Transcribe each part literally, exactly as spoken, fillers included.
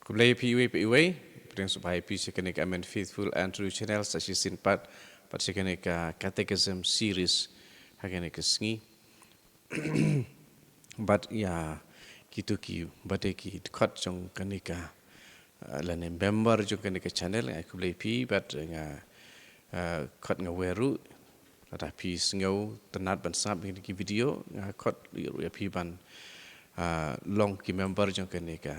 Khublei phi iwei pa iwei. Pdiang sngewbha ïa phi sha kane ka Amen Faithful and True Channel, sa shisien pat, pat sha kane ka Catechism Series ha kane ka sngi. Bad ïa kito kiba dei ki dkhot jong kane ka, uh, lane member jong kane ka channel, nga ai khublei phi, bad nga, uh, khot nga wer ruh, lada phi sngew tynnad ban sngap ïa ki video, nga khot ruh ïa phi ban, uh, long ki member jong kane ka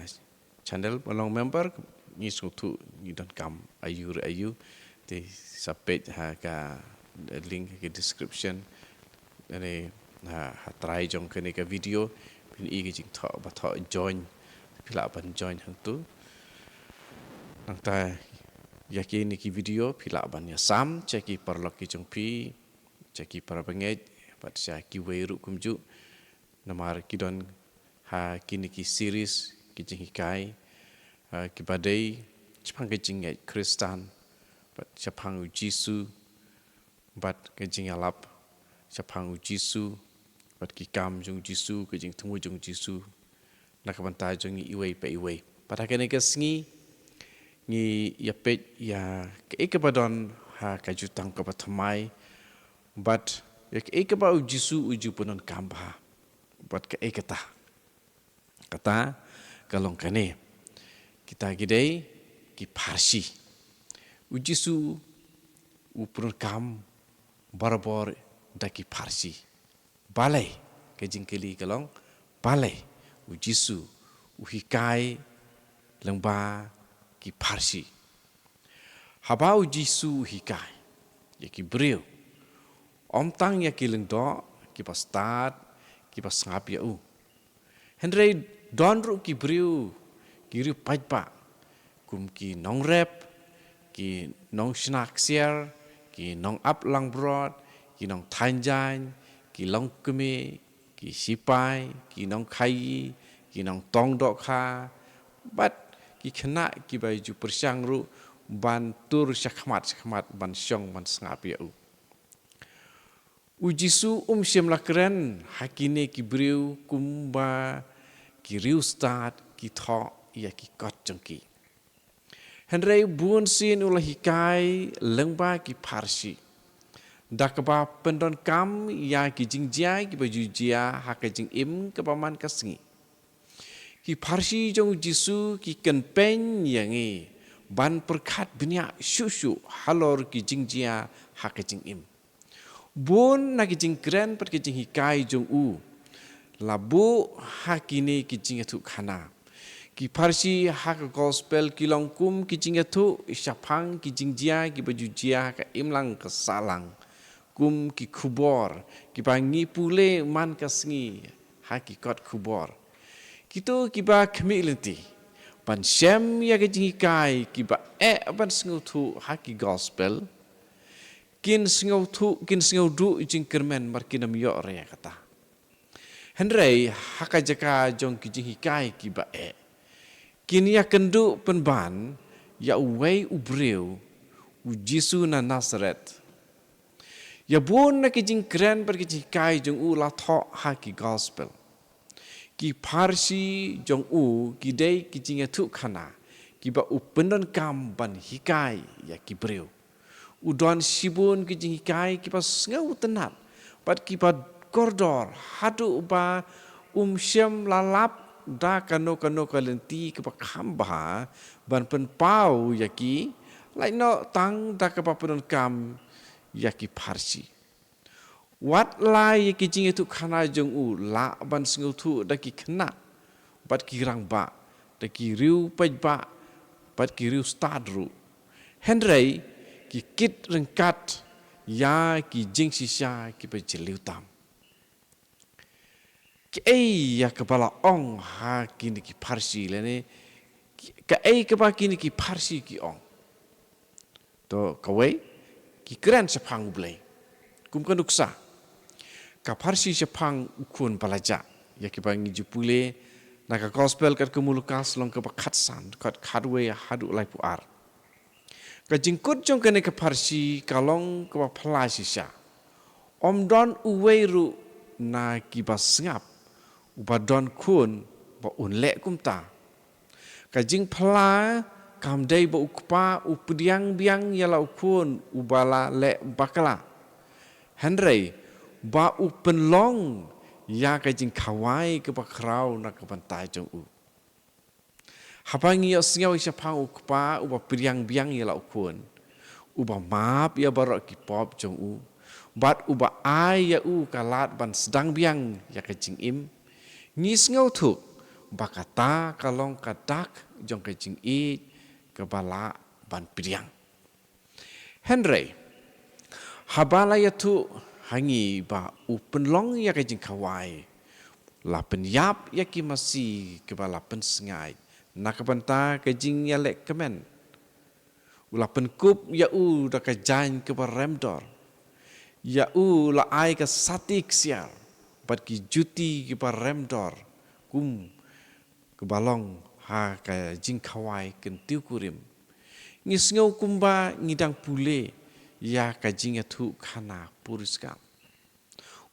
channel. Ba long member, ngi sngewthuh ngi donkam aïu re aïu. Te sa peit ha ka link ha ka description, lane ha, ha trai jong kane ka video, phin i ka jingthoh ba thoh join. Phi lah ban join hangtu. Nangta ïa kine ki video phi lah ban ïa sam sha ki paralok ki jong phi, sha ki parabangeit, bad sha kiwei ruh kumjuh. Namar ki don ha kine ki series ki jinghikai, uh, kiba dei shaphang ka jingngeit Khristan, bad shaphang U Jisu, bad ka jingïalap shaphang U Jisu, bad ki kam jong U Jisu, ka jingthmu jong U Jisu na ka bynta jong ngi iwei pa iwei. Bad ha kane ka sngi ngi ïa peit ïa kaei kaba don ha ka Jutang kaba Thymmai, bad ïa kaei kaba U Jisu u ju pyndonkam bha. Bad kaei kata? Kata ka long kane. Kita ki dei ki pharshi. U Jisu u pyndonkam barabor da ki pharshi. Balei? Ka jingkylli ka long, balei U Jisu u hikai lyngba ki pharshi? Haba U Jisu u hikai ïa ki briew, ym tang ïa ki lyngdoh kiba stad, kiba sngap ïa u. Hynrei don ruh ki briew, ki riew paidbah, kum ki nongrep, ki nongshna ksiar, ki nongap langbrot, ki nongthaiñ jaiñ, ki longkmie, ki sipai, ki nongkhaïi, ki nongtong dohkha, bad ki khynnah kiba ju pyrshang ruh ban tur shakhmat shakhmat ban shong ban sngap ïa u. U Jisu um shym la kren ha kine ki briew kumba ki riewstad ki thoh ïa ki kot jong ki. Hynrei bun sien u la hikai lyngba ki pharshi, da kaba pyndonkam ïa ki jingjia kiba ju jia ha ka jingim kaba man ka sngi. Ki pharshi jong U Jisu ki kynpeiñ ïa ngi ban pyrkhat bniah shuh shuh halor ki jingjia ha ka jingim. Bun na ki jingkren bad ki jinghikai jong u la buh ha kine ki jingïathuhkhana. Ki pharshi ha ka gospel ki long kum ki jingïathuh shaphang ki jingjia kiba ju jia ha ka imlang ka sahlang, kum ki khubor kiba ngi pule man ka sngi ha ki kot khubor. Kito kiba khmih lynti ban shem ïa ka jinghikai kiba eh ban sngewthuh ha ki gospel, kin sngewthuh, kin sngewduh jingkyrmen, namar kin ym ïoh re ïa kata. Hynrei ha ka jaka jong ki jinghikai kiba eh, kin ïakynduh pynban ïa uwei u briew, U Jisu na Nasareth. Ïa bun na ki jingkren bad ki jinghikai jong u la thoh ha ki gospel. Ki pharshi jong u ki dei ki jingïathuhkhana kiba u pyndonkam ban hikai ïa ki briew. U don shibun ki jinghikai kiba sngewtynnat bad kiba kordor, haduh ba um shym la lap da kano kano ka lynti kaba kham bha ban pynpaw ïa ki, lait noh tang da kaba pyndonkam ïa ki pharshi. Wat la ïa ki jingïathuhkhana jong u lah ban sngewthuh da ki khynnah bad ki rangbah, da ki riewpaidbah bad ki riewstad ruh, hynrei ki kit ryngkat ïa ki jingshisha kiba jylliew tam. Kaei ïa kaba la ong ha kine ki pharshi lane kaei kaba kine ki pharshi ki ong? To kawei, ki kren shaphang U Blei. Kum ka nuksa, ka pharshi shaphang u khun ba la jah, ïa kiba ngi ju pule na ka gospel katkum u Lukas lynnong kaba khatsan, dkhot khatwei haduh laiphew ar. Ka jingkut jong kane ka pharshi ka long kaba phylla shisha. Ym don uwei ruh na kiba sngap uba don khun ba un leh kumta. Ka jingphylla kam dei ba u kpa u pdiang biang ïa la u khun uba la leh bakla, hynrei ba u pynlong ïa ka jingkhawai kaba khraw na ka bynta jong u. Haba ngi ïohsngew shaphang u kpa uba pdiang biang ïa la u khun, uba map ïa baroh ki pop jong u, bad uba ai ïa u ka lad ban sdang biang ïa ka jingim, ngi sngewthuh ba kata ka long ka dak jong ka jingïeit kaba lah ban pdiang. Hynrei haba la ïathuh ha ngi ba u pynlong ïa ka jingkhawai, la pynïap ïa ki masi kiba la pynsngaid na ka bynta ka jingïalehkmen. U la pynkup ïa u da ka jaiñ kaba rem dor. Ïa u la ai ka sati ksiar bad ki juti kiba rem dor, kum kaba long ha ka jingkhawai kyntiew kurim. Ngi sngew kumba ngi dang pule ïa ka jingïathuh khana puriskam.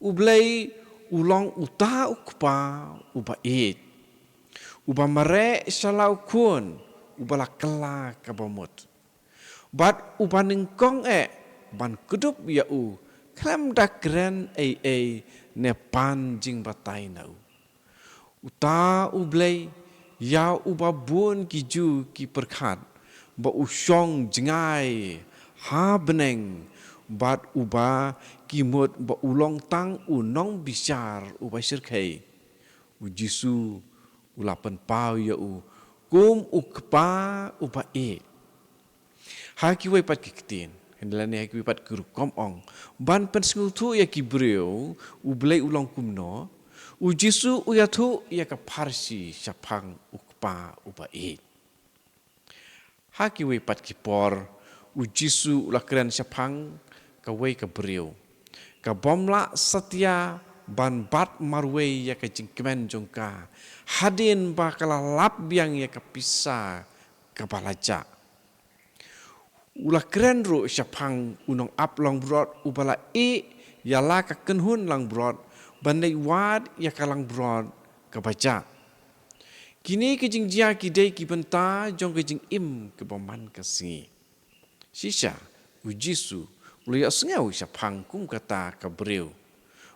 U Blei u long uta u kpa uba ïeit, uba mareh sha la u khun uba la kylla kaba mut, bad uba nyngkong eh ban kdup ïa u khlem da kren ei ei ne pan jingbatai na u. Uta u Blei ïa uba bun ki Jiw ki pyrkhat ba u shong jngai ha bneng, bad uba ki mut ba u long tang u nongbishar uba shyrkhei, u Jisu u la pynpaw ïa u kum u kpa uba ïeit. Ha kiwei pat ki ktien, hynrei lane ha kiwei pat ki rukom ong, ban pynsngewthuh ïa ki briew u Blei u long kumno, u Jisu u ïathuh ïa ka pharshi shaphang u kpa uba ïeit. Ha kiwei pat ki por, u Jisu u la kren shaphang kawei ka briew kabym lah satia ban bat marwei ïa ka jingkmen jong ka, hadien ba ka la lap biang ïa ka pisa kaba la jah. U la kren ruh shaphang u nongap langbrot uba la ïeh ïa la ka kynhun langbrot ban leit wad ïa ka langbrot kaba jah. Kine ki jingjia ki dei ki bynta jong ka jingim kaba man ka sngi. Shisha, u Jisu u la ïohsngew shaphang kum kata ka briew,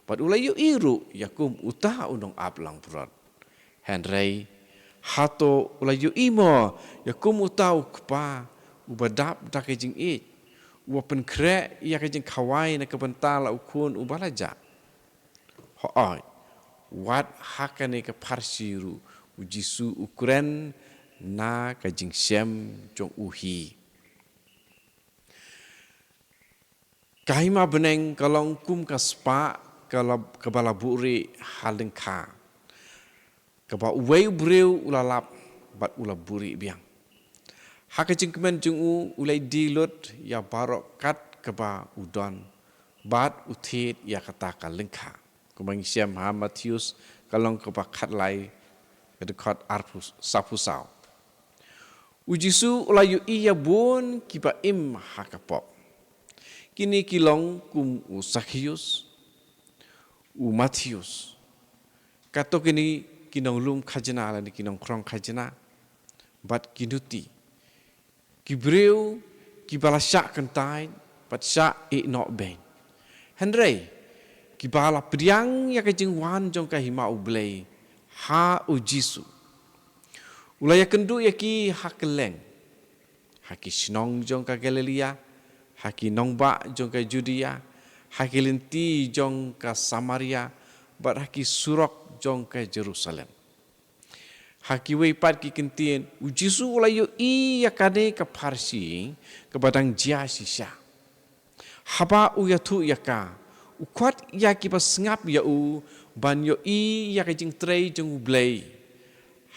bad u la ïohi ruh ïa kum uta u nongap langbrot. Hynrei hato u la ïohi mo ïa kum uta u kpa uba dap da ka jingïeit, uba pynkhreh ïa ka jingkhawai na ka bynta la u khun uba la jah? Hooid, wat ha kane ka pharshi ruh u Jisu u kren na ka jingshem jong u hi. Ka hima bneng ka long kum ka spah ka la, kaba la buhrieh ha lyngkha, kaba uwei u briew u la lap bad u la buhrieh biang. Ha ka jingkmen jong u, u la die lut ïa baroh kat kaba u don bad u thied ïa kata ka lyngkha. Kumba ngi shem ha Mathaios ka lynnong kaba khatlai, ka dkhot arphew, sawphew saw. U Jisu u la ïohi ïa bun kiba im ha ka pop. Kine ki long kum u Sakhaios, u Mathaios. Kato kine ki nonglum khajna lane ki nongkhrong khajna, bad ki nuti. Ki briew kiba la shah kyntait bad shah ïehnoh beiñ. Hynrei kiba la pdiang ïa ka jingwan jong ka hima u Blei ha u Jisu. U la ïakynduh ïa ki ha kylleng, ha ki shnong jong ka Galilaia, ha ki nongbah jong ka Judia, ha ki lynti jong ka Samaria, bad ha ki surok jong ka Jerusalem. Ha kiwei pat ki kyntien, u Jisu u la ïohi ïa kane ka pharshi kaba dang jia shisha. Haba u ïathuh ïa ka, u khot ïa kiba sngap ïa u ban ïohi ïa ka jingtrei jong u Blei.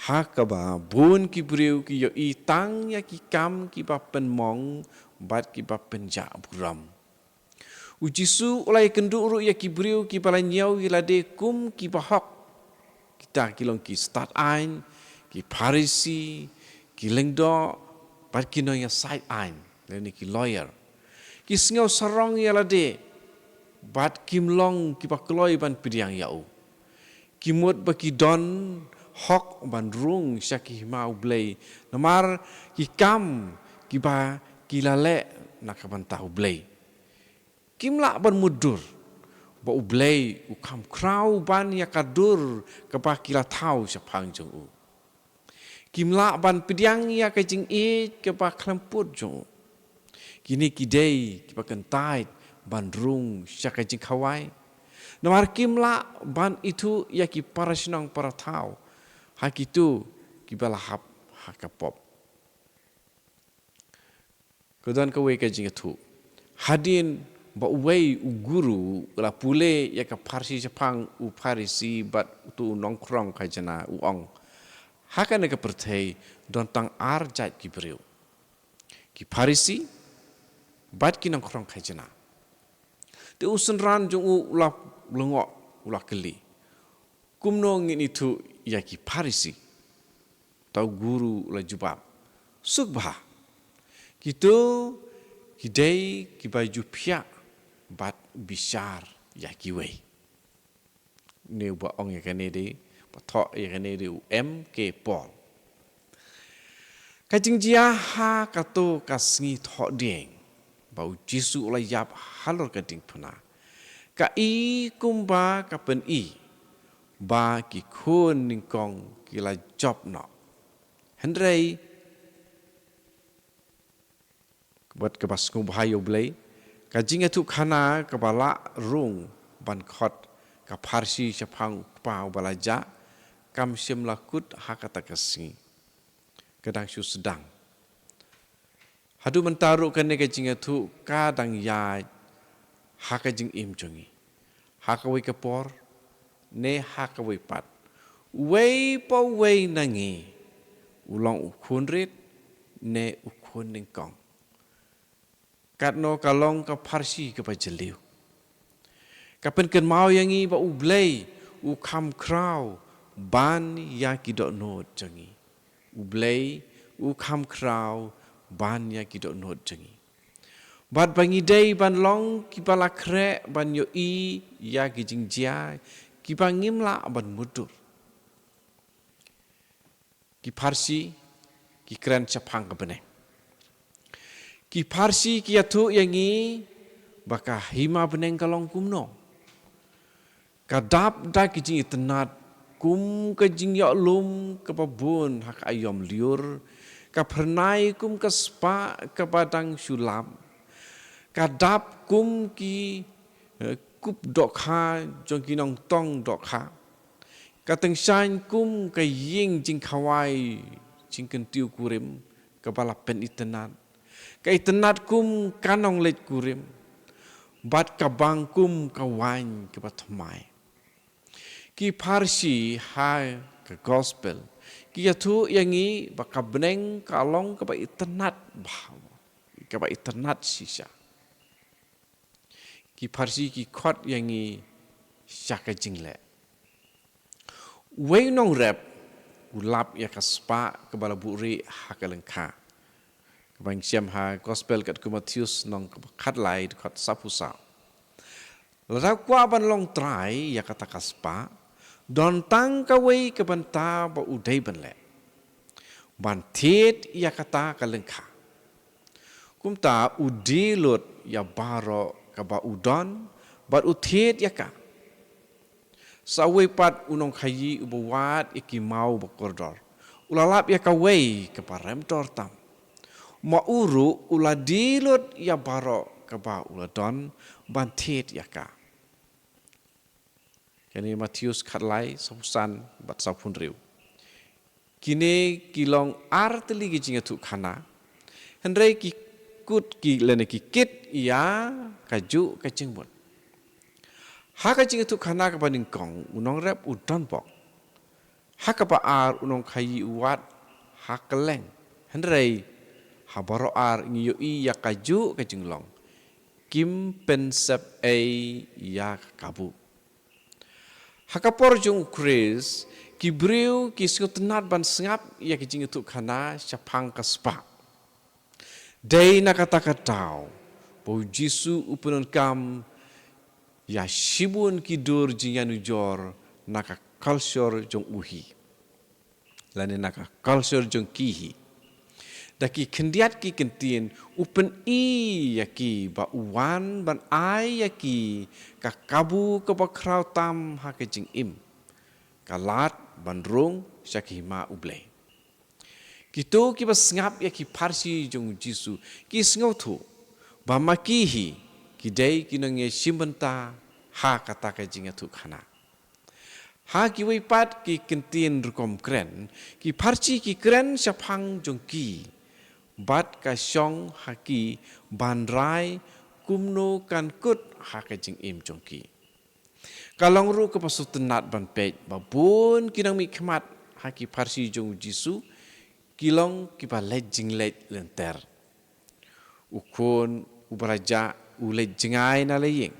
Ha kaba bun ki briew ki ïohi tang ïa ki kam kiba pynmong bad kiba pynjah burom. U Jisu u la ïakynduh ruh ïa ki briew kiba la ñiew ïa lade kum kiba hok. Kita ki long ki stad aiñ, ki Pharisi, ki lyngdoh, bad ki nongïasaid aiñ, lane ki lawyer. Ki sngew sarong ïa lade, bad kim long kiba kloi ban pdiang ïa u. Ki mut ba ki don hok ban rung sha ki hima U Blei, namar ki kam kiba ki la leh na ka bynta U Blei. Kim lah ban mutdur ba U Blei u kham khraw ban ïa ka dur kaba ki la thaw shaphang jong u. Kim lah ban pdiang ïa ka jingïeit kaba khlem put jong u. Kine ki dei kiba kyntait ban rung sha ka jingkhawai. Namar kim lah ban ithuh ïa ki parashnong parathaw, ha kito kiba la hap ha ka pop. Ka don kawei ka jingïathuh. Hadien ba uwei u guru u la pule ïa ka pharshi shaphang u Pharisi bad uto u nongkhrong khajna, u ong, ha kane ka pyrthei don tang ar jait ki briew. Ki Pharisi bad ki nongkhrong khajna. Te u synran jong u u la lyngngoh, u la kylli, kumno ngin ithuh ïa ki Pharisi? Te u guru u la jubab, suk bha. Kito ki dei kiba ju phiah bad bishar ïa kiwei. Une uba ong ïa kane dei, ba thoh ïa kane dei u M K Paul. Ka jingjia ha kato ka sngi thohdieng ba u Jisu u la ïap halor ka diengphna, ka i kumba ka pyni ba ki khun nyngkong ki la jop noh. Hynrei bad kaba sngewbha ïa U Blei, ka jingïathuhkhana kaba la rung ban khot ka pharshi shaphang u Kpa uba la jah, kam shym la kut ha kata ka sngi. Ka dang shu sdang. Haduh mynta ruh kane ka jingïathuh ka dang ïaid ha ka jingim jong ngi. Ha kawei ka por, ne ha kawei pat, uwei pa uwei na ngi u long u khun rit ne u khun nyngkong. Katno ka long ka pharshi kaba jylliew. Ka pynkynmaw ïa ngi ba U Blei u kham khraw ban ïa ki dohnud jong ngi. U Blei u kham khraw ban ïa ki dohnud jong ngi. Bad ba ngi dei ban long kiba la khreh ban ïohi ïa ki jingjia kiba ngim lah ban mutdur. Ki pharshi ki kren shaphang ka bneng. Ki pharshi ki ïathuh ïa ngi ba ka hima bneng ka long kumno. Ka dap da ki jingitynnad kum ka jingïohlum kaba bun ha ka aïom lyiur, ka phyrnai kum ka spah kaba dang shu lap, ka dap kum ki, eh, kup dohkha jong ki nongtong dohkha, ka tyngshaiñ kum ka ïing jingkhawai jingkyntiew kurim kaba la pynitynnad, ka itynnad kum ka nongleit kurim, bad ka bang kum ka waiñ kaba thymmai. Ki pharshi ha ka gospel ki ïathuh ïa ngi ba ka bneng ka long kaba itynnad bha, kaba itynnad shisha. Ki pharshi ki khot ïa ngi sha ka jingleh. Uwei u nongrep u lap ïa ka spah kaba la buhrieh ha ka lyngkha. Kaba ngi shem ha gospel katkum u Mathaios lynnong kaba khatlai dkhot sawphew saw. Lada u kwah ban long trai ïa kata ka spah, don tang kawei ka bynta ba u dei ban leh. Ban thied ïa kata ka lyngkha. Kumta u die lut ïa baroh kaba u don, bad u thied ïa ka. Sa uwei pat u nongkhaïi uba wad ïa ki maw bakordor, u la lap ïa kawei kaba rem dor tam. Ma u ruh u la die lut ïa baroh kaba u la don ban thied ïa ka. Kane Mathaios khatlai, sawphew san bad sawphew hynriew. Kine ki long ar tylli ki jingïathuhkhana. Hynrei ki kut ki lane ki kit ïa kajuh ka jingmut. Ha ka jingïathuhkhana kaba nyngkong u nongrep u don bok. Ha kaba ar u nongkhaïi u wad ha kylleng. Hynrei ha baroh ar ngi ïohi ïa kajuh ka jinglong. Kim pynsep ei ïa ka kabu. Ha ka por jong u Khrist, ki briew ki sngewtynnad ban sngap ïa ka jingïathuhkhana shaphang ka spah. Dei na kata ka daw ba u Jisu u pyndonkam ïa shibun ki dur jingïanujor na ka culture jong u hi. lane na ka culture jong ki hi. Da ki khyndiat ki kyntien, u pyni ïa ki ba u wan ban ai ïa ki ka kabu kaba khraw tam ha ka jingim, ka lad ban rung sha ka hima U Blei. Kito kiba sngap ïa ki pharshi jong U Jisu ki sngewthuh ba ma ki hi ki dei ki nongïashim bynta ha kata ka jingïathuhkhana. Ha kiwei pat ki kyntien rukom kren, ki pharshi ki kren shaphang jong ki bad ka shong ha ki ban rai kumno kan kut ha ka jingim jong ki. Ka long ruh kaba sngewtynnat ban peit ba bun ki nongmihkhmat ha ki pharshi jong U Jisu ki long kiba leit jingleit lynter. U khun uba la jah u leit jngai na la ïing.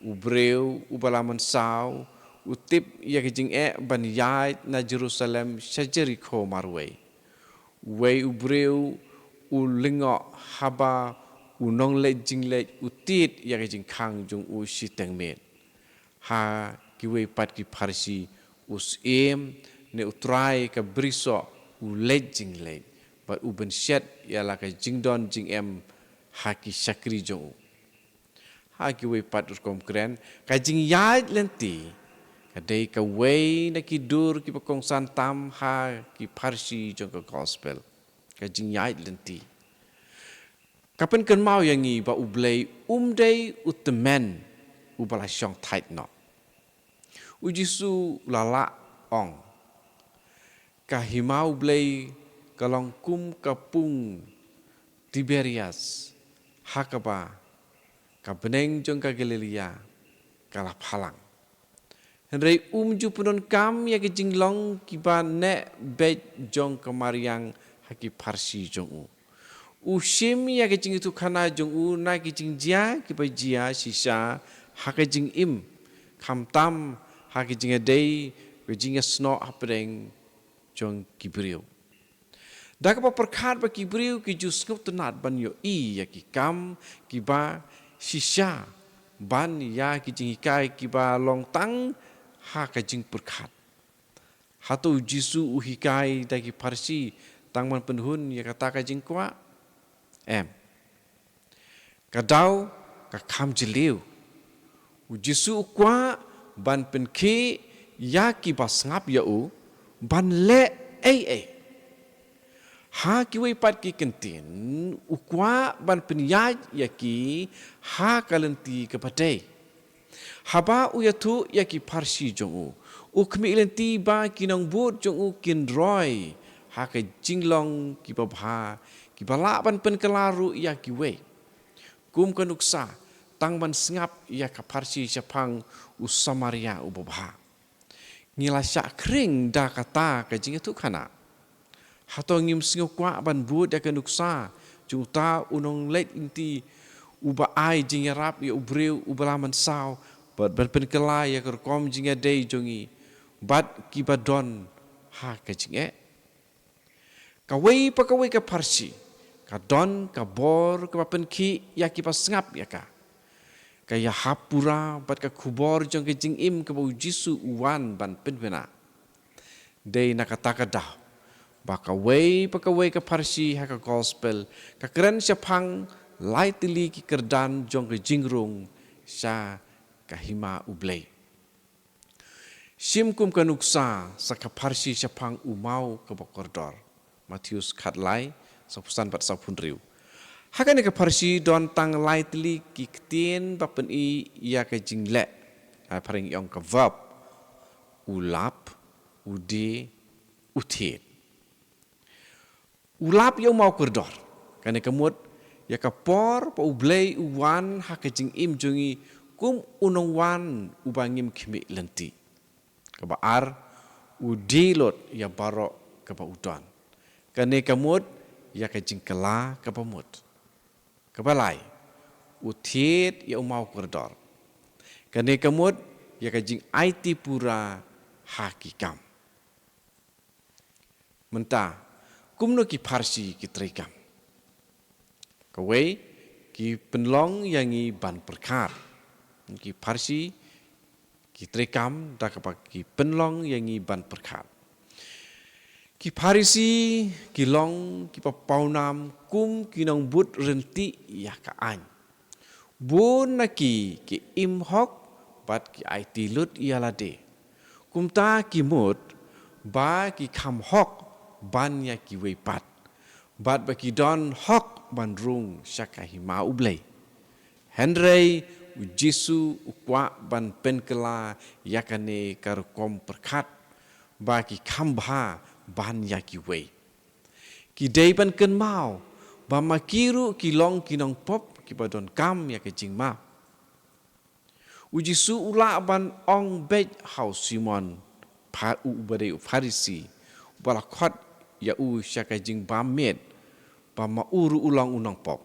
U briew uba la mynsaw u tip ïa ka jingeh ban ïaid na Jerusalem sha Jerikho marwei. Uwei u briew u lyngngoh haba u nongleit jingleit u tied ïa ka jingkhang jong u shiteng miet. Ha kiwei pat ki pharshi u syiem ne u trai ka brisoh u leit jingleit bad u bynshet ïa la ka jingdon jingem ha ki shakri jong u. Ha kiwei pat rukom kren, ka jingïaid lynti ka dei kawei na ki dur kiba kongsan tam ha ki pharshi jong ka gospel. Ka jingïaid lynti ka pynkynmaw ïa ngi ba U Blei um dei u tymmen uba la shong thait noh. U Jisu u la lah ong, ka hima U Blei ka long kum ka pung Tiberias ha kaba ka bneng jong ka Galilea ka la phalang. Hynrei um ju pyndonkam ïa ki jinglong kiba neh beit jong ka mariang ha ki pharshi jong u. U shim ïa ka jingïathuhkhana jong u na ki jingjia kiba jia shisha ha ka jingim, khamtam ha ka jingïadei, ka jingïasnoh hapdeng jong ki briew. Da kaba pyrkhat ba ki briew ki ju sngewtynnat ban ïohi ïa ki kam kiba shisha ban ïa ki jinghikai kiba long tang ha ka jingpyrkhat. Hato U Jisu u hikai da ki pharshi tang ban pynhun ïa kata ka jingkwah? Em. Ka daw ka kham jylliew. U Jisu u kwah ban pynkhih ïa kiba sngap ïa u ban leh ei ei. Ha kiwei pat ki kyntien u kwah ban pynïaid ïa ki ha ka lynti kaba dei. Haba u ïathuh ïa ki pharshi jong u, u khmih lynti ba ki nongbud jong u kin roi ha ka jinglong kiba bha, kiba lah ban pynkylla ruh ïa kiwei. Kum ka nuksa, tang ban sngap ïa ka pharshi shaphang u Samaria uba bha. Ngi la shah khring da kata ka jingïathuhkhana. Hato ngim sngew kwah ban bud ïa ka nuksa jong uta u nongleit lynti uba ai jingïarap ïa u briew uba la mynsaw bad ban pynkylla ïa ka rukom jingïadei jong ngi bad kiba don ha ka jingeh? Kawei pa kawei ka pharshi ka don ka bor kaba pynkhih ïa kiba sngap ïa ka. Ka ïahap pura bad ka khubor jong ka jingim kaba U Jisu u wan ban pynbna. Dei na kata ka daw ba kawei pa kawei ka pharshi ha ka gospel ka kren shaphang lai tylli ki kyrdan jong ka jingrung sha ka hima U Blei. Shim kum ka nuksa sa ka pharshi shaphang u maw kaba kordor. Mathaios khatlai, sawphew san bad sawphew hynriew. Ha kane ka pharshi don tang lai tylli ki ktien ba pyni ïa ka jingleh. Ai phareng ïong ka verb. U lap, u die, u thied. U lap ïa u maw kordor. Kane ka mut ïa ka por ba U Blei u wan ha ka jingim jong ngi kum u nongwan uba ngim khmih lynti. Kaba ar, u die lut ïa baroh kaba u don. Kane ka mut ïa ka jingkylla kaba mut. Kaba lai, u thied ïa u maw kordor. Kane ka mut ïa ka jingaiti pura ha ki kam. Mynta, kumno ki pharshi ki treikam? Kawei, ki pynlong ïa ngi ban pyrkhat. Ki pharshi ki treikam da kaba ki pynlong ïa ngi ban pyrkhat. Ki Pharisi ki long kiba pawnam kum ki nongbud rynti ïa ka aiñ. Bun na ki ki im hok bad ki aiti lut ïa lade. Kumta ki mut ba ki kham hok ban ïa kiwei pat, bad ba ki don hok ban rung sha ka hima U Blei. Hynrei U Jisu u kwah ban pynkylla ïa kane ka rukom pyrkhat, ba ki kham bha ban ïa kiwei. Ki dei ban kynmaw ba ma ki ruh ki long ki nongpop kiba donkam ïa ka jingmap. U Jisu u lah ban ong beit ha u Simon, pha-, u, uba dei u Pharisi, uba la khot ïa u sha ka jingbam miet, ba ma u ruh u long u nongpop.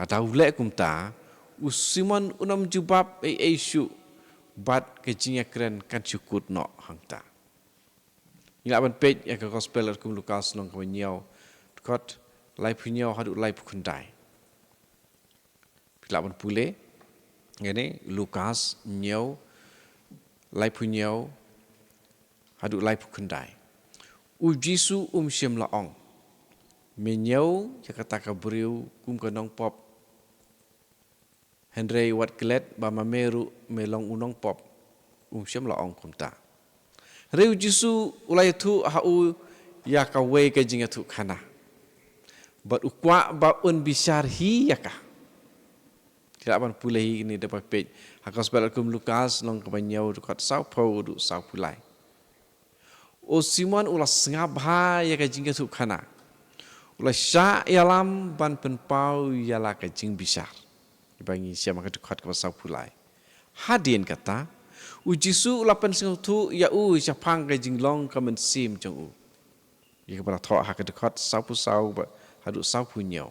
Lada u leh kumta, u Simon un ym jubab ei ei shuh, bad ka jingïakren kan shu kut noh hangta. Ngi lah ban peit ïa ka Gospel katkum Lukas lynnong kaba hynñiew, dkhot laiphew hynñiew haduh laiphew khyndai. Phi lah ban pule ïa kane, Lukas hynñiew, laiphew hynñiew haduh laiphew khyndai. U Jisu um shym la ong, me ñiew ïa kata ka briew kum ka nongpop, hynrei wat klet ba ma me ruh me long u nongpop. Um shym la ong kumta. Hynrei U Jisu u la ïathuh ha u ïa kawei ka jingïathuhkhana, bad u kwah ba un bishar hi ïa ka. Phi lah ban pule hi, ngi da peit ha Gospel katkum Lukas lynnong kaba hynñiew, dkhot sawphew haduh sawphew lai. U Simon u la sngap bha ïa ka jingïathuhkhana. U la shah ïalam ban pynpaw ïa la ka jingbishar, kiba ngi shem ha ka dkhot kaba sawphew lai. Hadien kata, U Jisu u la pynsngewthuh ïa u shaphang ka jinglong ka mynsiem jong u. Ïa kaba la thoh ha ka dkhot sawphew saw ba haduh sawphew hynñiew.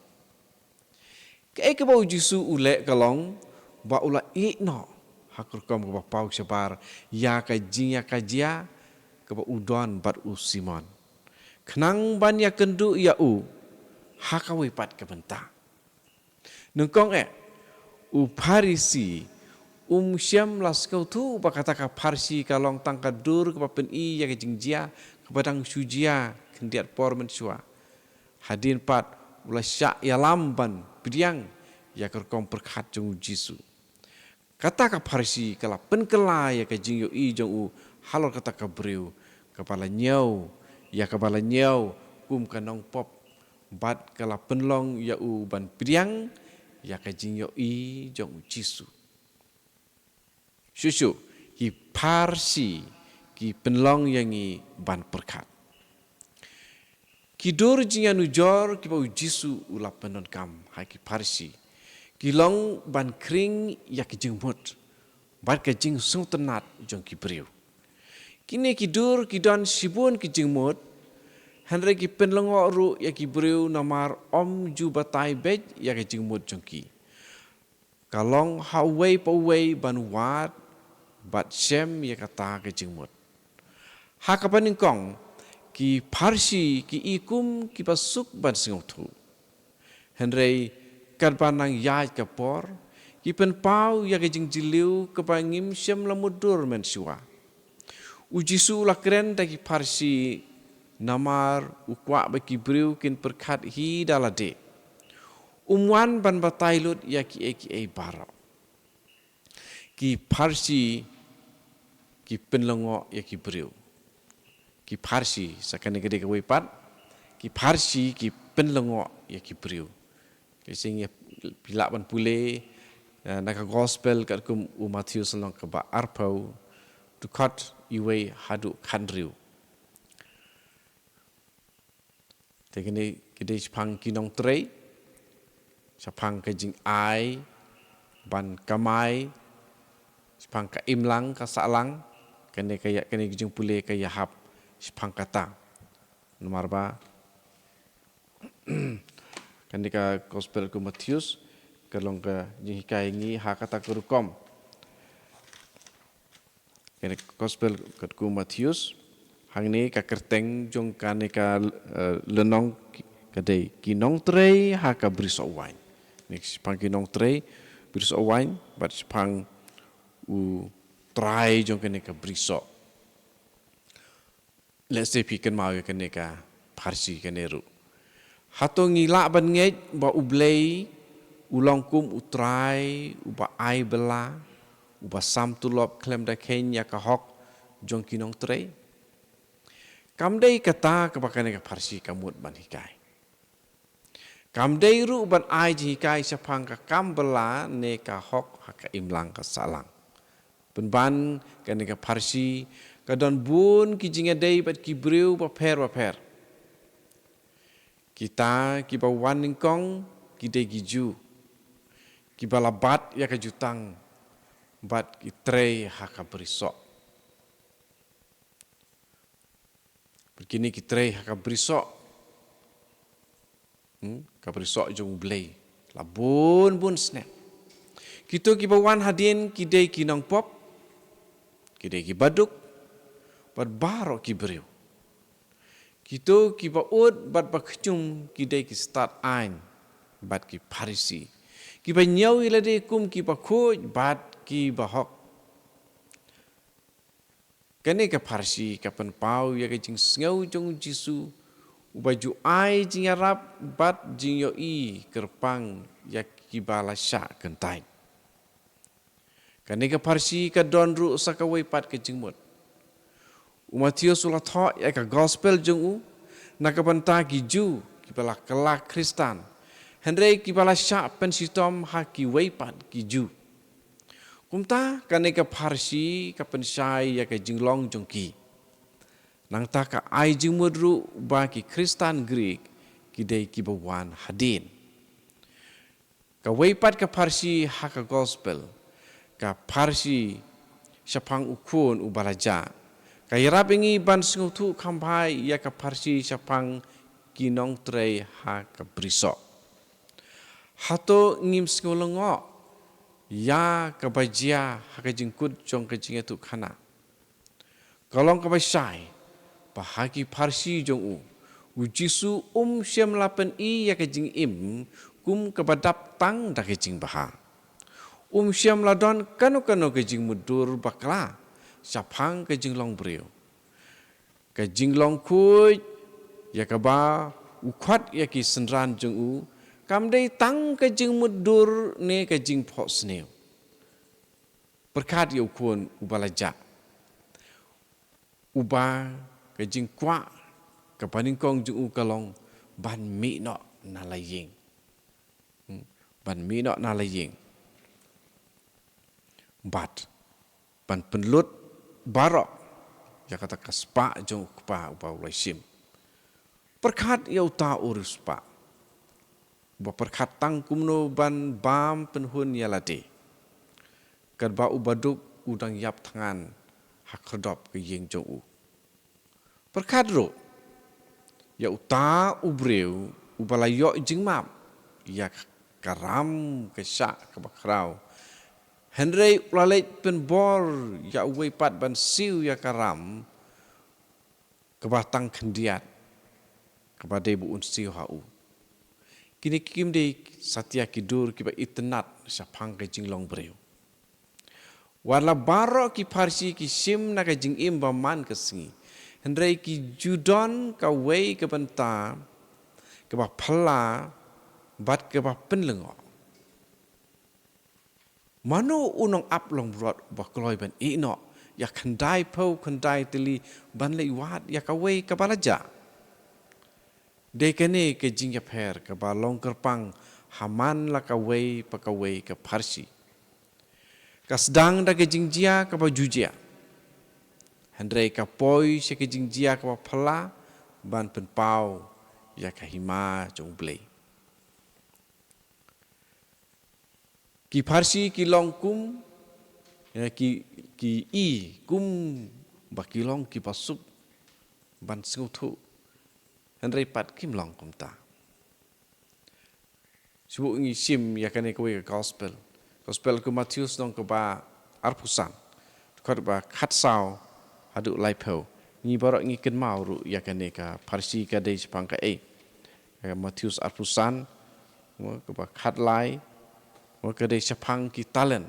Kaei kaba U Jisu u leh ka long ba u la ïeh noh ha ka rukom kaba paw shabar ïa ka jingïakajia kaba u don bad u Simon, khnang ban ïakynduh ïa u ha kawei pat ka bynta. Nyngkong eh, u Pharisi um shym la sngewthuh ba kata ka pharshi ka long tang ka dur kaba pyni ïa ka jingjia kaba dang shu jia khyndiat por mynshuwa. Hadien pat u la shah ïalam ban pdiang ïa ka rukom pyrkhat jong U Jisu. Kata ka pharshi ka la pynkylla ïa ka jingïohi jong u halor kata ka briew kaba la ñiew, ïa kaba la ñiew kum ka nongpop, bad ka la pynlong ïa u ban pdiang ïa ka jingïohi jong U Jisu. Shuh shuh, ki pharshi ki pynlong ïa ngi ban pyrkhat. Ki dur jingïanujor kiba U Jisu u la pyndonkam ha ki pharshi ki long ban khring ïa ka jingmut bad ka jingsngewtynnat jong ki briew. Kine ki dur ki don shibun ki jingmut, hynrei ki pynlyngngoh ruh ïa ki briew namar ym ju batai beit ïa ka jingmut jong ki. Ka long ha uwei pa uwei ban wad bad shem ïa kata ka jingmut. Ha kaba nyngkong, ki pharshi ki i kum kiba suk ban sngewthuh. Hynrei katba nang ïaid ka por, ki pynpaw ïa ka jingjylliew kaba ngim shym la mutdur mynshuwa. U Jisu u la kren da ki pharshi namar u kwah ba ki briew kin pyrkhat hi da lade. Um wan ban batai lut ïa kiei kiei baroh. Ki pharshi ki pynlyngngoh ïa ki briew. Ki pharshi, sa kane ka dei kawei pat, ki pharshi ki pynlyngngoh ïa ki briew. Ka shisha ngi lah ban pule, eh, na ka Gospel katkum u Mathaios lynnong kaba arphew, dkhot uwei haduh khathynriew. Te kine ki dei shaphang ki nongtrei, shaphang ka jingai ban kamai, shaphang ka imlang ka sahlang. Kane ka ïa, kane ka jingpule ka ïahap shaphang kata. Namar ba kane ka Gospel katkum u Mathaios ka long ka jinghikai ngi ha kata ka rukom. Kane ka Gospel katkum u Mathaios, hangne ka kyrteng jong kane ka, eh, lynnong ka dei ki nongtrei ha ka brisoh waiñ. Ngi shaphang ki nongtrei brisoh waiñ bad shaphang u trai jong kane ka brisoh. Let's say phi kynmaw ïa kane ka pharshi kane ruh. Hato ngi lah ban ngeit ba U Blei u long kum u trai uba ai bylla, uba sam tulop khlem da kheiñ ïa ka hok jong ki nongtrei? Kam dei kata kaba kane ka pharshi ka mut ban hikai. Kam dei ruh ban ai jinghikai shaphang ka kam bylla ne ka hok ha ka imlang ka sahlang. Pynban kane ka pharshi ka don bun ki jingïadei bad ki briew bapher bapher. Kita kiba wan nyngkong ki dei ki Jiw, kiba la bat ïa ka jutang bad ki trei ha ka brisoh. Bad kine ki trei ha ka brisoh, hmm, ka brisoh jong U Blei la bun bun snem. Kito kiba wan hadien ki dei ki nongpop, ki dei ki baduk, bad baroh ki briew. Kito kiba ud bad ba khñium ki dei ki stad aiñ bad ki Pharisi, kiba ñiew ïa lade kum kiba khuid bad kiba hok. Kane ka pharshi ka pynpaw ïa ka jingsngew jong U Jisu, uba ju ai jingïarap bad jingïohi kyrpang ïa kiba la shah kyntait. Kane ka pharshi ka don ruh sa kawei pat ka jingmut. U Mathaios u la thoh ïa ka gospel jong u na ka bynta ki Jiw kiba la kylla Khristan, hynrei kiba la shah pynshitom ha kiwei pat ki Jiw. Kumta kane ka pharshi ka pynshai ïa ka jinglong jong ki. Nangta ka ai jingmut ruh ba ki Khristan Grik ki dei kiba wan hadien. Kawei pat ka pharshi ha ka gospel, ka pharshi shaphang u khun uba la jah, ka ïarap ïa ngi ban sngewthuh kham bha ïa ka pharshi shaphang ki nongtrei ha ka brisoh. Hato ngim sngew lyngngoh ïa kaba jia ha ka jingkut jong ka jingïathuhkhana? Ka long kaba shai ba ha ki pharshi jong u, U Jisu um shym la pyni ïa ka jingim kum kaba dap tang da ka jingbha. Um shym la don kano kano ka jingmutdur bakla shaphang ka jinglong briew. Ka jinglong khuid ïa kaba u khot ïa ki synran jong u kam dei tang ka jingmutdur ne ka jingphohsniew. Pyrkhat ïa u khun uba la jah, uba ka jingkwah kaba nyngkong jong u ka long ban mih noh na la ïing. Hmm, ban mih noh na la ïing bad ban pynlut baroh ïa kata ka spah jong u kpa uba u la shim. Pyrkhat ïa uta u riewspah, uba pyrkhat tang kumno ban bam pynhun ïa lade, katba u baduk u dang ïap thngan ha khyrdop ka ïing jong u. Pyrkhat ruh ïa uta u briew uba la ïoh jingmap ïa ka ram ka shah kaba khraw, hynrei u la leit pynbor ïa uwei pat ban siew ïa ka ram kaba tang khyndiat kaba dei ba un siew ha u. Kine kim dei satia ki dur kiba itynnad shaphang ka jinglong briew. Wat la baroh ki pharshi ki shim na ka jingim ba man ka sngi, hynrei ki ju don kawei ka bynta kaba phylla bad kaba pynlyngngoh. Mano u nongap longbrot uba kloi ban ïeh noh ïa khyndai phew khyndai tylli ban leit wad ïa kawei kaba la jah? Dei kane ka jingïapher kaba long kyrpang ha man la kawei pa kawei ka pharshi. Ka sdang da ka jingjia kaba ju jia, hynrei ka poi sha ka jingjia kaba phylla ban pynpaw ïa ka hima jong U Blei. Ki pharshi ki long kum, eh, ki, ki i kum ba ki long kiba suk ban sngewthuh, hynrei pat kim long kumta. Shu ngi shim ïa kane kawei ka gospel. Gospel ka Mathaios lynnong kaba arphew san, dkhot ba khatsaw haduh laiphew. Ngi baroh ngi kynmaw ruh ïa kane ka pharshi ka dei shaphang kaei. Ka Mathaios arphew san, mo, kaba khatlai, mo, ka dei shaphang ki talent.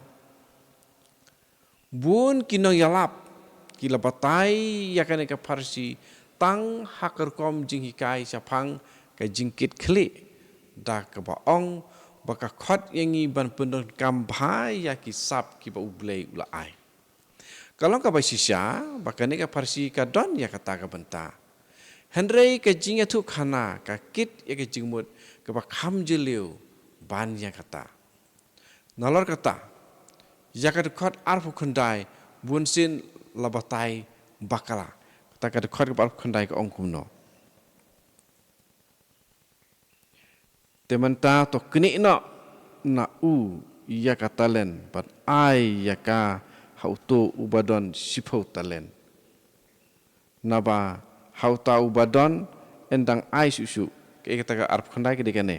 Bun ki nongïalap ki la batai ïa kane ka pharshi tang ha ka rukom jinghikai shaphang ka jingkit khlieh, da kaba ong ba ka khot ïa ngi ban pyndonkam bha ïa ki sap kiba U Blei u la ai. Ka long kaba shisha ba kane ka pharshi ka don ïa kata ka bynta. Hynrei ka jingïathuhkhana ka kit ïa ka jingmut kaba kham jylliew ban ïa kata. Nalor kata, ïa ka dkhot arphew khyndai bunsien la batai bakla. Kata ka dkhot kaba arphew khyndai ka ong kumno: Te mynta to knieh noh na u ïa ka talent bad ai ïa ka ha uto uba don shiphew talent. Naba ha uta uba don yn dang ai shuh shuh. Kaei kata ka arphew khyndai ka dei kane: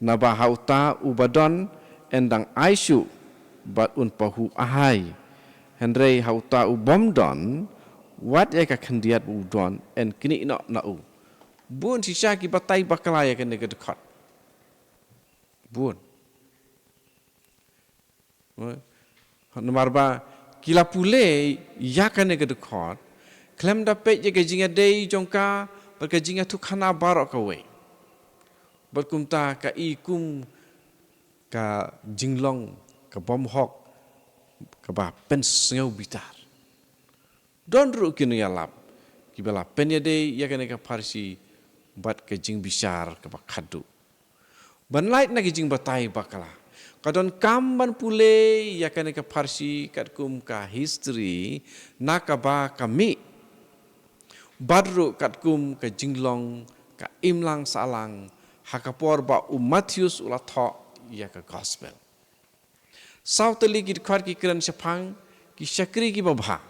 Naba ha uta uba don yn dang ai shuh bad un pahuh ai. Hynrei ha uta u bym don, wat ïa ka khyndiat ba u don yn knieh noh na u. Bun shisha ki batai bakla ïa kane ka dkhot. Bun. Namar ba ki la pule ïa kane ka dkhot khlem da peit ïa ka jingïadei jong ka bad ka jingïathuhkhana baroh kawei. Bad kumta ka i kum ka jinglong ka bymhok kaba pynsngewbitar. Don ruh ki nongïalap kiba la pynïadei ïa kane ka pharshi bad ka jingbishar kaba khadduh. Ban lait na ka jingbatai bakla, ka donkam ban pule ïa kane ka pharshi katkum ka history na kaba ka mih, bad ruh katkum ka jinglong ka imlang sahlang ha ka por ba u Mathaios u la thoh ïa ka gospel. Saw tylli ki dkhot ki kren shaphang ki shakri kiba bha.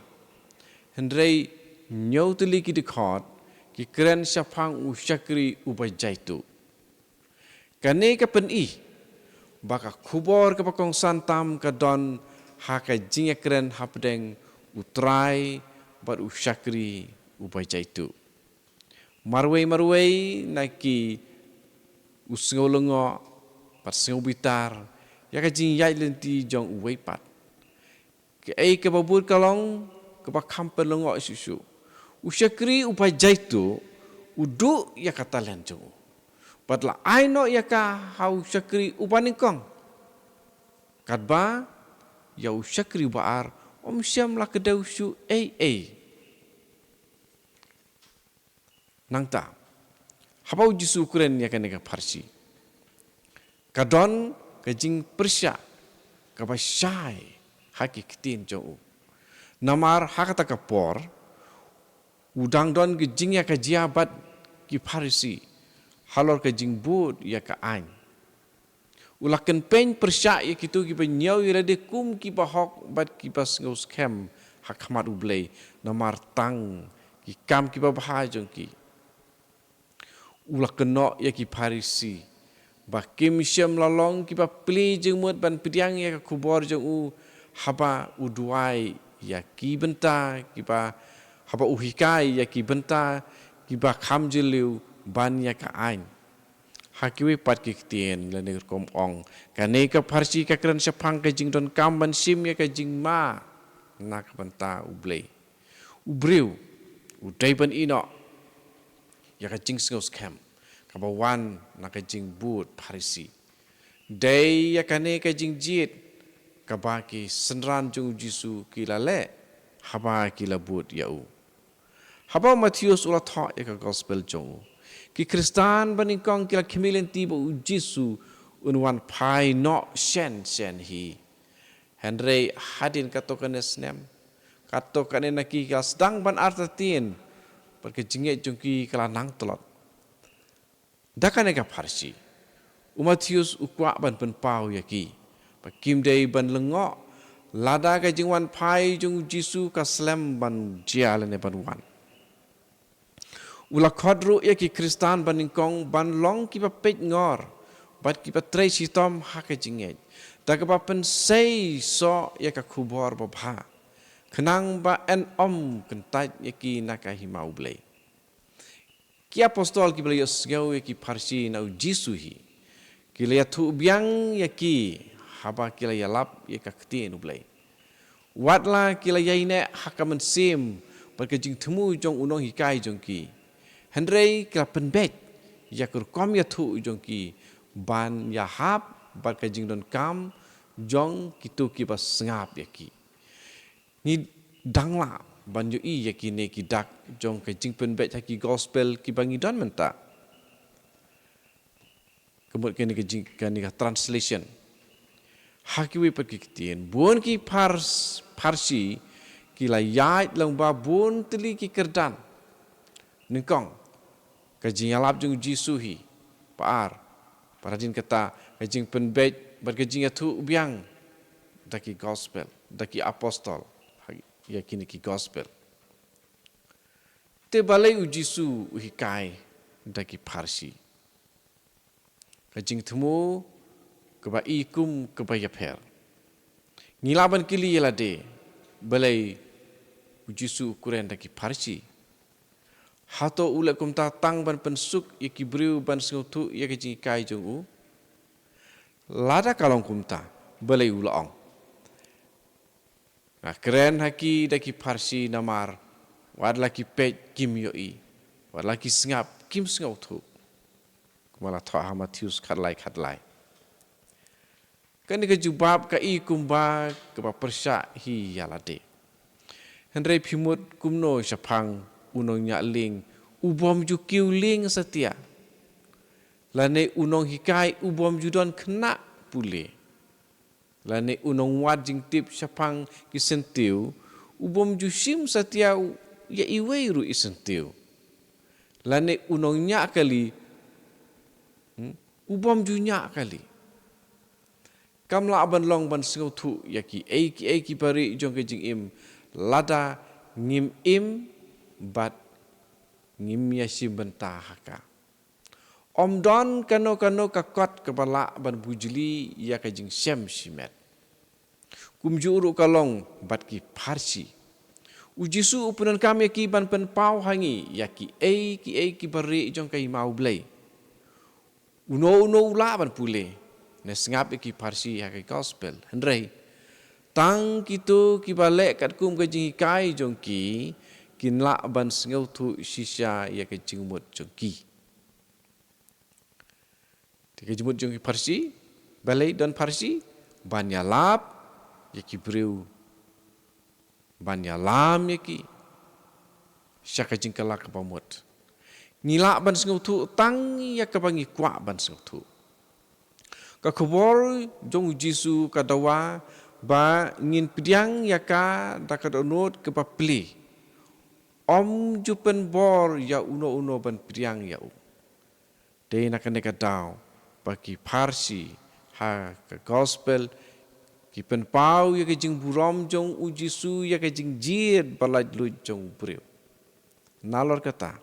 Hynrei hynñiew tylli ki dkhot ki kren shaphang u shakri uba jaituh. Kane ka pyni ba ka khubor kaba kongsan tam ka don ha ka jingïakren hapdeng u trai bad u shakri uba jaituh. Marwei marwei na ki u sngewlyngngoh bad sngewbitar ïa ka jingïaid lynti jong uwei pat. Kaei kaba bud ka long kaba kham pynlyngngoh shuh shuh. U shakri uba jaituh u duh ïa ka talent jong u bad la ai noh ïa ka ha u shakri uba nyngkong. Katba ïa u shakri uba ar ym shym la kdew shuh ei ei. Nangta, haba u Jisu u kren ïa kane ka pharshi, ka don ka jingpyrshah kaba shai ha ki ktien jong u. Namar ha kata ka por u dang don ka jingïakajia bad ki Pharisi halor ka jingbud ïa ka aiñ. U la kynpeiñ pyrshah ïa kito kiba ñiew ïa lade kum kiba hok bad kiba sngewskhem ha khmat U Blei namar tang ki kam kiba bha jong ki. U la kynnoh ïa ki Pharisi ba kim shym la long kiba plie jingmut ban pdiang ïa ka khubor jong u haba u duwai ïa ki bynta kiba, haba u hikai ïa ki bynta kiba kham jylliew ban ïa ka aiñ. Ha kiwei pat ki ktien lane rukom ong, kane ka pharshi ka kren shaphang ka jingdonkam ban shim ïa ka jingma na ka bynta U Blei. U briew u dei ban ïehnoh ïa ka jingsngewskhem kaba wan na ka jingbud Pharisi. Dei ïa kane ka jingjied kaba ki synran jong u Jisu ki la leh haba ki la bud ïa u. Haba u Mathaios u la thoh ïa ka gospel jong u, ki Khristan ba nyngkong ki la khmih lynti ba u Jisu un wan phai noh shen shen hi. Hynrei hadien katto katne snem, katto katne na ki ka sdang ban artatien bad ka jingngeit jong ki ka la nang tlot. Da kane ka pharshi u Mathaios u kwah ban pynpaw ïa ki ba kim dei ban lyngngoh lada ka jingwan phai jong u Jisu ka slem ban jia lane ban wan. U la khot ruh ïa ki Khristan ba nyngkong ban long kiba peit ngor bad kiba trei shitom ha ka jingngeit da kaba pynsei soh ïa ka khubor babha khnang ba yn ym kyntait ïa ki na ka hima U Blei. Ki apostol kiba la ïohsngew ïa ki pharshi na u Jisu hi ki la ïathuh biang ïa ki haba ki la ïalap ïa ka ktien U Blei. Wat la ki la ïaineh ha ka mynsiem bad ka jingthmu jong u nonghikai jong ki. Hynrei ki la pynbeit ïa ka rukom ïathuh jong ki ban ïahap bad ka jingdonkam jong kito kiba sngap ïa ki. Ngi dang lah ban ïohi ïa kine ki dak jong ka jingpynbeit ha ki gospel kiba ngi don mynta. Ka mut kane ka jing-, kane ka translation. Ha kiwei pat ki ktien, bun ki Phars-, Pharsi ki la ïaid lyngba bun tylli ki kyrdan. Nyngkong, ka jingïalap jong u Jisu hi. Ba ar, ba hadien kata, ka jingpynbeit bad ka jingïathuh biang da ki gospel, da ki apostol, ha, ïa kine ki gospel. Te balei u Jisu u hikai da ki Pharsi? Ka jingthmu kaba i kum kaba ïapher. Ngi lah ban kylli ïa lade, balei u Jisu u kren da ki Pharsi? Hato u leh kumta tang ban pynsuk ïa ki briew ban sngewthuh ïa ka jinghikai jong u? Lada ka long kumta, balei u la ong, nga kren ha ki da ki Pharsi namar wat la ki peit kim ïohi, wat la ki sngap kim sngewthuh. Kumba la thoh ha Mathaios khatlai khatlai. Kane ka jubab ka i kumba kaba pyrshah hi ïa lade. Hynrei phi mut kumno shaphang u nongñiah lieng u bym ju kiew lieng satia, lane u nonghikai u bym ju don khynnah pule, lane u nongwad jingtip shaphang ki syntiew u bym ju shim satia ïa iwei ruh i syntiew, lane u nongñiah kali, hmm, u bym ju ñiah kali? Kam lah ban long ban sngewthuh ïa kiei kiei kiba rieh jong ka jingim lada ngim im bad ngim ïashim bynta ha ka. Ym don kano kano ka kot kaba lah ban bujli ïa ka jingshem shimet. Kumjuh ruh ka long bad ki Pharsi. U Jisu u pyndonkam ïa ki ban pynpaw ha ngi ïa kiei kiei kiba rieh jong ka Hima U Blei. Uno uno u lah ban pule ne sngap ïa ki Pharsi ha ka gospel. Hynrei tang kito kiba leh katkum ka jinghikai jong ki kin lah ban sngewthuh shisha ïa ka jingmut jong ki. Te ka jingmut jong ki Pharsi, balei don Pharsi? Ban ïalap ïa ki briew, ban ïalam ïa ki sha ka jingkylla kaba mut. Ngi lah ban sngewthuh tang ïa kaba ngi kwah ban sngewthuh. Ka khubor jong u Jisu ka dawa ba ngin pdiang ïa ka da ka dohnud kaba plie. Ym ju pynbor ïa uno uno ban pdiang ïa u. Dei na kane ka daw ba ki Pharsi ha ka gospel ki pynpaw ïa ka jingburom jong u Jisu ïa ka jingjied ba laitluid jong u briew. Nalor kata,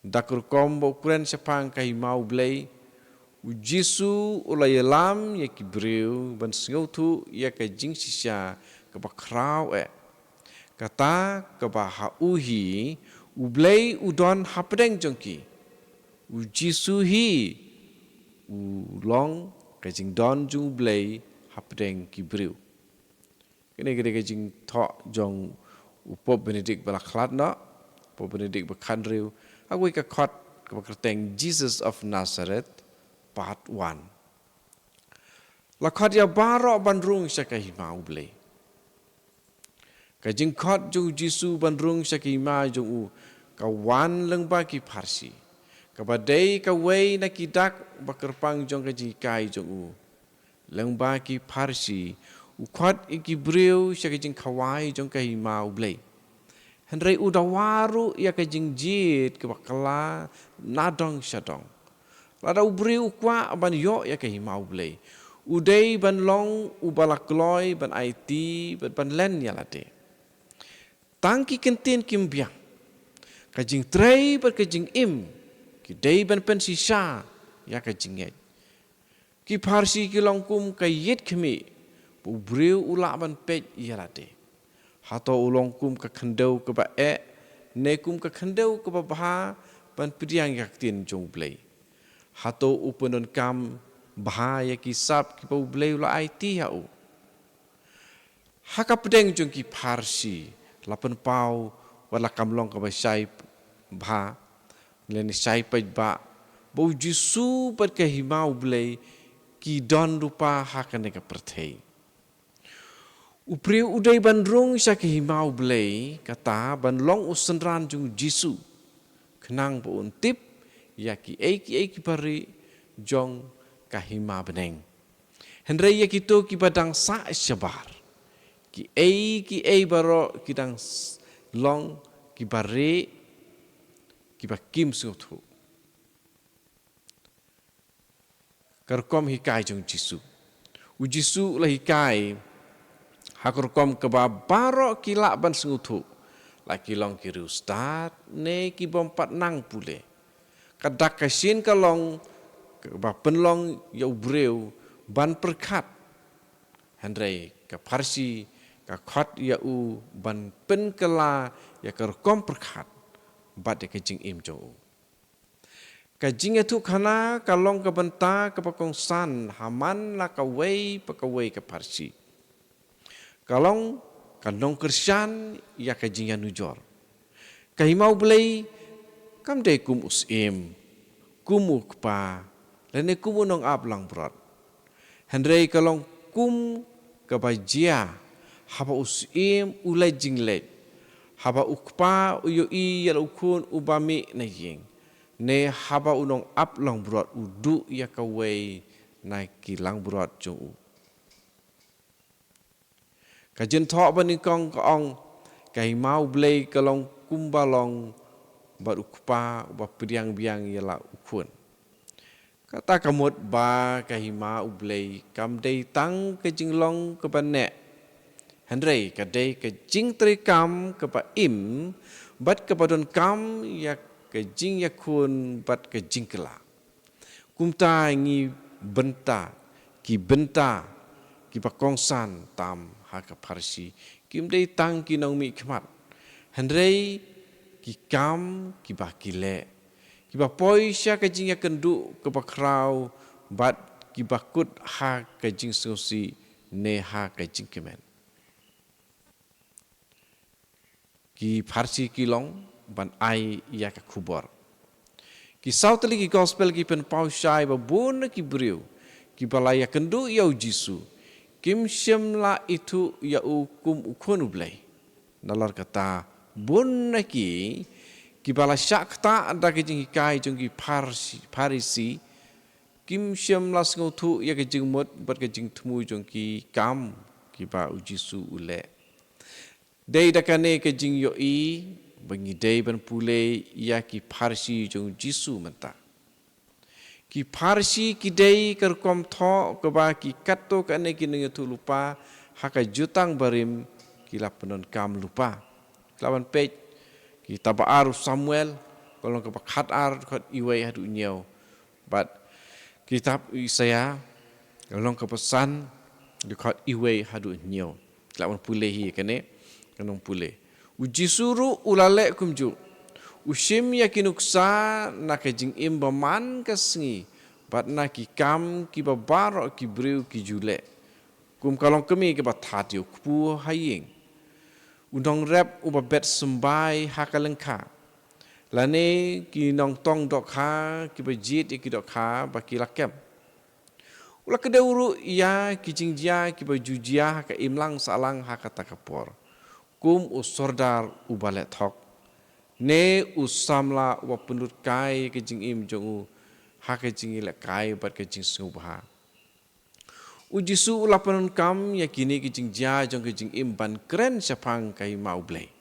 da ka rukom ba u kren shaphang ka Hima U Blei, u Jisu u la ïalam ïa ki briew ban sngewthuh ïa ka jingshisha kaba khraw eh. Kata kaba ha u hi U Blei u don hapdeng jong ki. U Jisu hi u long ka jingdon jong U Blei hapdeng ki briew. Kane ka dei ka jingthoh jong u Pope Benedict ba la khlad noh, Pope Benedict ba khathynriew, ha kawei ka khot kaba kyrteng Jesus of Nazareth, Part One. La khot ïa baroh ban rung sha ka Hima U Blei. Ka jingkhot jong u Jisu ban rung sha ka Hima jong u ka wan lyngba ki Pharsi, kaba dei kawei na ki dak ba kyrpang jong ka jinghikai jong u. Lyngba ki Pharsi u khot ïa ki briew sha ka jingkhawai jong ka Hima U Blei. Hynrei u dawa ruh ïa ka jingjied kaba kylla na dong sha dong. Lada u briew u kwah ban ïoh ïa ka Hima U Blei, u dei ban long uba la kloi ban aiti bad ban len ïa lade. Tang ki kyntien kim biang. Ka jingtrei bad ka jingim ki dei ban pynshisha ïa ka jingngeit. Ki Pharsi ki long kum ka ïit khmih ba u briew u lah ban peit ïa lade. Hato u long kum ka khyndew kaba eh ne kum ka khyndew kaba bha ban pdiang ïa ka ktien jong U Blei? Hato u pyndonkam bha ïa ki sap kiba U Blei u la aiti ha u? Ha ka pdeng jong ki Pharsi la pynpaw wat la kam long kaba shai bha lane shai paidbah ba u Jisu bad ka Hima U Blei ki don lypa ha kane ka pyrthei. U briew u dei ban rung sha ka Hima U Blei, kata ban long u synran jong u Jisu, khnang ba un tip ïa kiei kiei kiba rieh jong ka Hima Bneng. Hynrei ïa kito kiba dang sah shabar, kiei kiei baroh ki dang s-, long kiba rieh, kiba kim sngewthuh. Ka rukom hikai jong u Jisu. U Jisu u la hikai ha ka rukom kaba baroh ki lah ban sngewthuh, la ki long ki riewstad ne ki bym pat nang pule. Ka dak ka shin ka long kaba pynlong ïa u briew ban pyrkhat. Hynrei ka pharshi ka khot ïa u ban pynkylla ïa ka rukom pyrkhat bad ïa ka jingim jong u. Ka jingïathuhkhana ka long ka bynta kaba kongsan ha man la kawei pa kawei ka pharshi. Ka long ka nongkyrshan ïa ka jingïanujor. Ka Hima U Blei kam dei kum u syiem, kum u kpa, lane kum u nongap langbrot. Hynrei ka long kum kaba jia haba u syiem u leit jingleit, haba u kpa u ïohi ïa la u khun uba mih na ïing, ne haba u nongap langbrot u duh ïa kawei na ki langbrot jong u. Ka jingthoh ba nyngkong ka ong, ka Hima U Blei ka long kumba long bad u kpa uba pdiang biang ïa la u khun. Kata ka mut ba ka Hima U Blei kam dei tang ka jinglong kaba neh, hynrei ka dei ka jingtrei kam kaba im bad kaba donkam ïa ka jingïakhun bad ka jingkylla. Kumta ngi bynta, ki bynta kiba kongsan tam ha ka pharshi kim dei tang ki nongmihkhmat, hynrei ki kam kiba ki leh, kiba poi sha ka jingïakynduh kaba khraw bad kiba kut ha ka jingsngewsih ne ha ka jingkmen. Ki pharshi ki long ban ai ïa ka khubor. Ki saw tylli ki gospel ki pynpaw shai ba bun na ki briew kiba la ïakynduh ïa u Jisu kim shym la ithuh ïa u kum u Khun U Blei. Nalor kata, bun na ki kiba la shah ktah da ka jinghikai jong ki Pharsi-, Pharisi kim shym la sngewthuh ïa ka jingmut bad ka jingthmu jong ki kam kiba u Jisu u leh. Dei da kane ka jingïohi ba ngi dei ban pule ïa ki pharshi jong u Jisu mynta. Ki pharshi ki dei ka rukom thoh kaba ki katto katne ki nongïathuhlypa ha ka Jutang Barim ki la pyndonkam lypa. Ki la ban peit kitab ba ar u Samuel, ka lynnong kaba khatar, dkhot iwei haduh hynñiew. Bad kitab u Isaïah, ka lynnong kaba san, dkhot iwei haduh hynñiew. Ki la ban pule hi kane, kan ym pule. U Jisu ruh u la leh kumjuh. U shim ïa ki nuksa na ka jingim ba man ka sngi bad na ki kam kiba baroh ki briew ki ju leh. Kum ka longkmie kaba that ïa u kpu ha ïing, u nongrep uba bet symbai ha ka lyngkha, lane ki nongtong dohkha kiba jied ïa ki dohkha ba ki la kem. U la kdew ruh ïa ki jingjia kiba ju jia ha ka imlang sahlang ha kata ka por, kum u sordar uba leh thok, ne u samla uba pynlut kai ka jingim jong u ha ka jingïalehkai bad ka jingsngewbha. U Jisu u la pyndonkam ïa kine ki jingjia jong ka jingim ban kren shaphang ka Hima U Blei.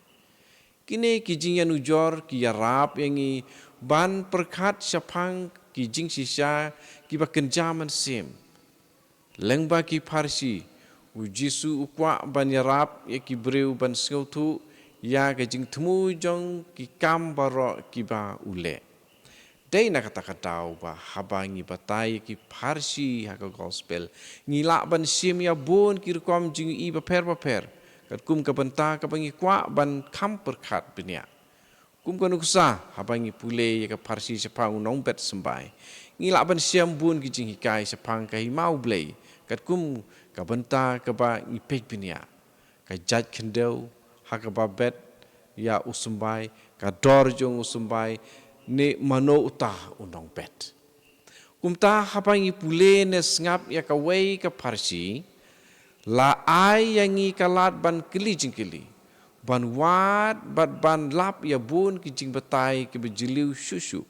Kine ki jingïanujor ki ïarap ïa ngi ban pyrkhat shaphang ki jingshisha kiba kynja mynsiem. Lyngba ki pharshi, u Jisu u kwah ban ïarap ïa ki briew ban sngewthuh ïa ka jingthmu jong ki kam baroh kiba u leh. Dei na kata ka daw ba haba ngi batai ïa ki pharshi ha ka gospel, ngi lah ban shim ïa bun ki rukom jingïohi bapher bapher, katkum ka bynta kaba ngi kwah ban kham pyrkhat bniah. Kum ka nuksa, haba ngi pule ïa ka pharshi shaphang u nongbet symbai, ngi lah ban shem bun ki jinghikai shaphang ka Hima U Blei, katkum ka bynta kaba ngi peit bniah, ka jait khyndew, ha kaba bet ïa u symbai, ka dor jong u symbai, ne mano uta u nongbet. Kumta haba ngi pule ne sngap ïa kawei ka pharshi, la ai ïa ngi ka lad ban kylli jingkylli, ban wad bad ban lap ïa bun ki jingbatai kiba jylliew shuh shuh.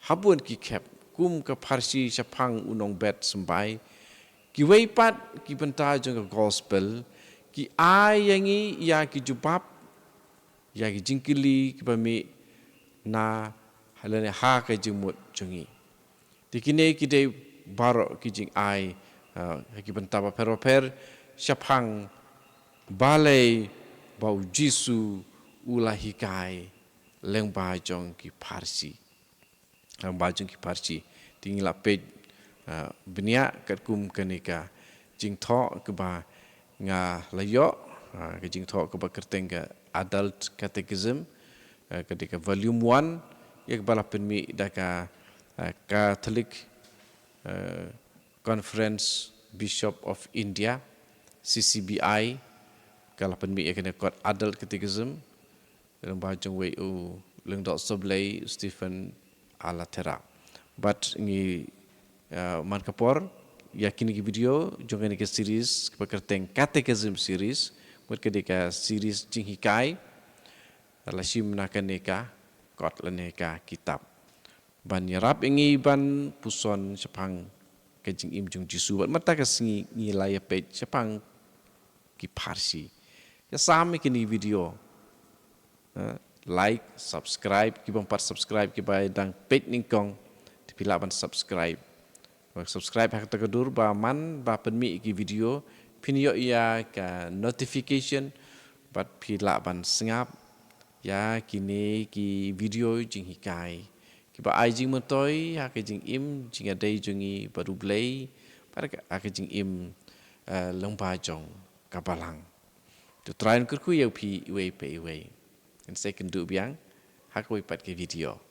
Ha bun ki khep, kum ka pharshi shaphang u nongbet symbai, kiwei pat ki bynta jong ka gospel ki ai ïa ngi ïa ki jubab ïa ki jingkylli kiba mih na lane ha ka jingmut jong ngi. Te kine ki dei baroh ki jingai, ah, ha ki bynta bapher bapher shaphang balei ba u Jisu u la hikai lyngba jong ki pharshi. Lyngba jong ki pharshi. Te ngi la peit, ah, bniah katkum kane ka jingthoh kaba nga la ïoh, ah, ka jingthoh kaba kyrteng ka Adult Catechism, ah, ka dei ka volume one, ïa kaba la pynmih da ka, ah, Catholic, ah, Conference Bishop of India, C C B I, ka la pynmih ïa kane kot Adult Catechism, lyngba jong uwei u lyngdoh sohblei u Stephen Alaterra. Bad ngi, uh, man ka por ïa kine ki video jong kane ka series kaba kyrteng Catechism series, mut ka dei ka series jinghikai, la shim na kane ka kot lane ka kitab. Ban ïarap ïa ngi ban puson shaphang ka jingim jong Jisu. Bad mynta ka sngi ngi la ïa peit shaphang ki pharshi. Ïa sam ïa kine video. Eh, like, subscribe, ki bym pat subscribe, kiba dang peit nyngkong, te phi lah ban subscribe. Ba subscribe ha kata ka dur ba man ba pynmih ki video, phin ïoh ïa ka notification, bad phi lah ban sngap ïa kine ki video jinghikai kiba ai jingmyntoi ha ka jingim jingïadei jong ngi bad U Blei, bad ha ka jingim, eh, lyngba jong ka Balang. To Trai un kyrkhu ïa phi iwei pa iwei. Ngin sa ïakynduh biang ha kawei pat ka video.